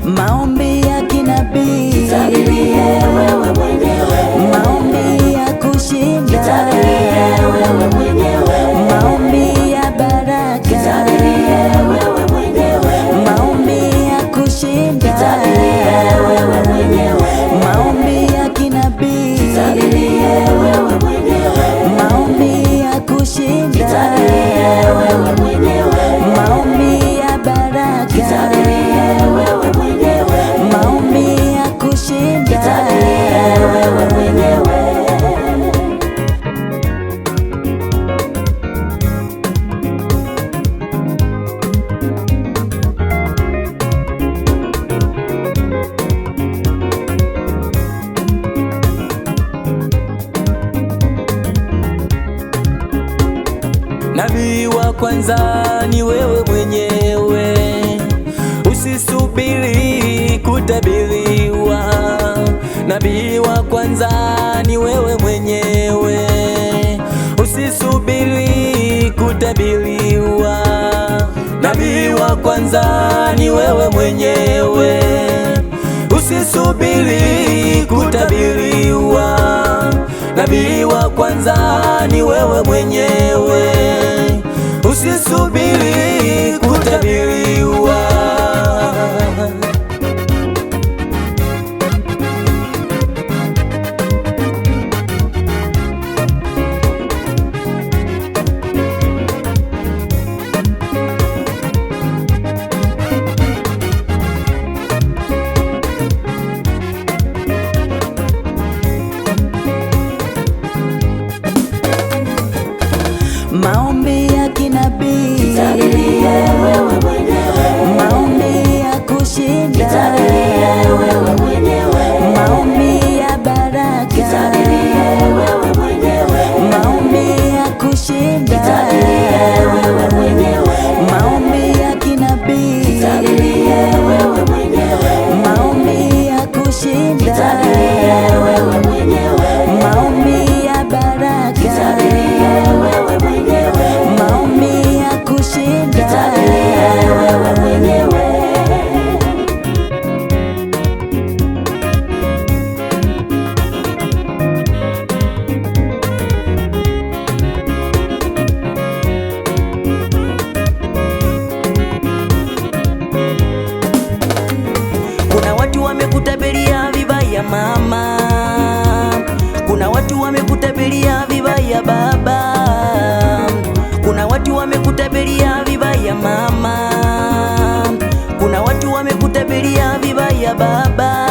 Maombi ya kinabii, Jitabirie wewe mwenyewe. Maombi ya kushinda, Jitabirie wewe mwenyewe. Maombi ya baraka, Jitabirie wewe mwenyewe. Maombi ya kushinda, Jitabirie wewe mwenyewe. Maombi ya kinabii, Jitabirie wewe mwenyewe. Maombi ya kushinda, Jitabirie wewe mwenyewe. Maombi ya baraka, Jitabirie wewe mwenyewe. Maombi ya kushinda. Jitabirie wewe mwenyewe. Nabii wa kwanza ni wewe mwenyewe, usisubiri kutabiriwa. Nabii wa kwanza ni wewe mwenyewe, usisubiri kutabiriwa. Nabii wa kwanza ni wewe mwenyewe, usisubiri kutabiriwa. Nabii wa kwanza ni wewe mwenyewe, usisubiri kutabiriwa. Maombi ya kinabii, Jitabirie wewe mwenyewe. Maombi ya kushinda, Jitabirie wewe mwenyewe. Maombi ya baraka, Jitabirie wewe mwenyewe. Maombi ya kushinda, Jitabirie wewe mwenyewe. Maombi ya kinabii, Jitabirie wewe mwenyewe. Maombi ya kushinda, Jitabirie wewe mwenyewe. Maombi ya baraka, Jitabirie wewe mwenyewe. Maombi ya kushinda. Jitabirie wewe mwenyewe. Kuna watu wamekutabiria vibaya mama, kuna watu wamekutabiria vibaya baba, kuna watu wamekutabiria vibaya mama, kuna watu wamekutabiria vibaya baba.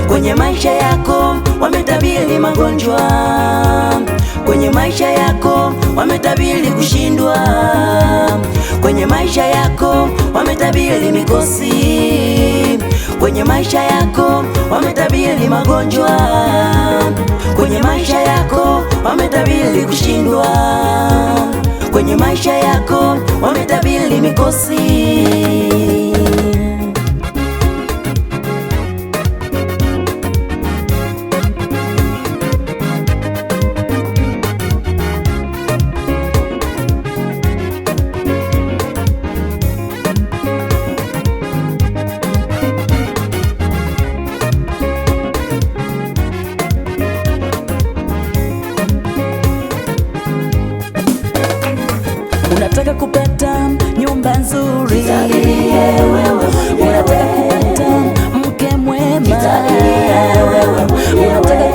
Kwenye maisha yako wametabiri magonjwa, kwenye maisha yako wametabiri kushindwa, kwenye maisha yako wametabiri mikosi, kwenye maisha yako wametabiri magonjwa, kwenye maisha yako wametabiri kushindwa, kwenye maisha yako wametabiri mikosi. Unataka kupata nyumba nzuri, Jitabirie wewe mwenyewe. Unataka kupata mke mwema, Jitabirie wewe mwenyewe. Unataka